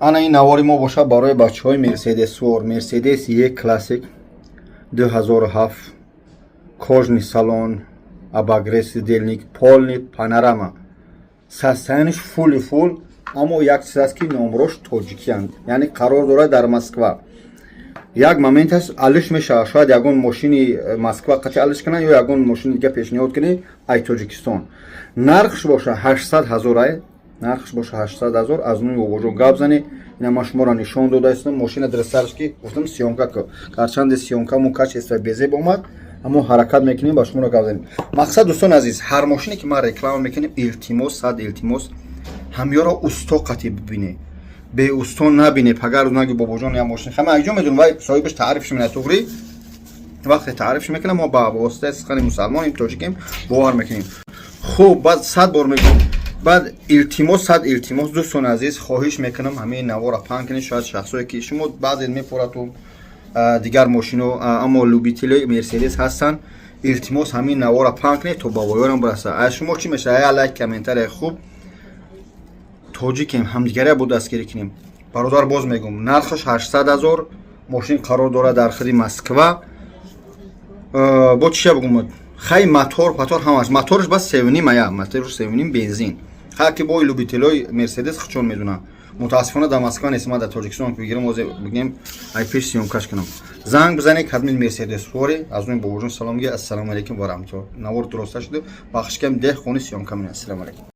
Ана, ин навори мо бошад барои бачаҳои мерседесвор. Мерседес Е Классик 2007, кожаный салон, обогрев сидений, полный панорама, состояние ш фулли фул. Аммо як чиз аст, ки номрош тоҷикиянд, яъне қарор дорад дар Москва. Як момент аст, алиш мешавад, шояд ягон мошини Москва қатъи алиш кунанд ё ягон мошини дига пешниҳод кунӣ ай Тоҷикистон. Нархш боша 800 ҳазор ай, нархш боша 800 ҳазор. Аз нуи бобоҷон гап занӣ. Ина ман шуморо нишон дода истам мошина дрестарш, ки гуфтам, съёмка ку. Гарчанде съёмка му качество безеб омад, аммо ҳаракат мекунем, ба шуморо гап занем. Мақсад, дӯстони азиз, ҳар мошине ки ман реклама мекунем, илтимос, сад илтимос, ҳамёро усто қатъи бибине, беусто набине. Пагар наги: «Бобоҷон, я мошин хама якҷо медонам». Вай соҳибаш таърифш менад, туғри вақте таърифш мекунам, мо ба воситаи сухани мусалмоним, тоҷикем, бовар мекунем. Хуб, баъд сад бор мегӯм, баъд илтимос, сад илтимос, дӯстони азиз, хоҳиш мекунам, ҳамаи навора паҳн кунед. Шояд шахсое ки шумо баъзе мепорату дигар мошино, аммо любители ои Мерседес ҳастанд, илтимос, ҳамин навора паҳн кунед, то ба воёрам бираса. Аз шумо чӣ мешавад? Я лайк, комментария. Хуб, тоҷикем, ҳамдигария бо дастгирӣ кунем. Бародар, боз мегӯм, нархаш 800 ҳазор, мошин қарор дорад дар худи Москва. Бо чия бигӯм? Хай, мотор патор ҳамаш, моторш бас севним ая, моторш севним, бензин. Ха, ки бо любители ои Мерседес хучон медонам. Мутаассифона, дар Москва нест. Ман дар Тоҷикистон бигирам, озе бигем, ай пеш съёмка ш кунам. Занг бизанед, кадмин Мерседес фори. Аз нуи бобоҷон салом ги. Ассалому алайкум ва раҳматуллоҳ. Навор дуроста шуду, бахшикам, деҳ хони съёмка менам. Ассалому алайкум.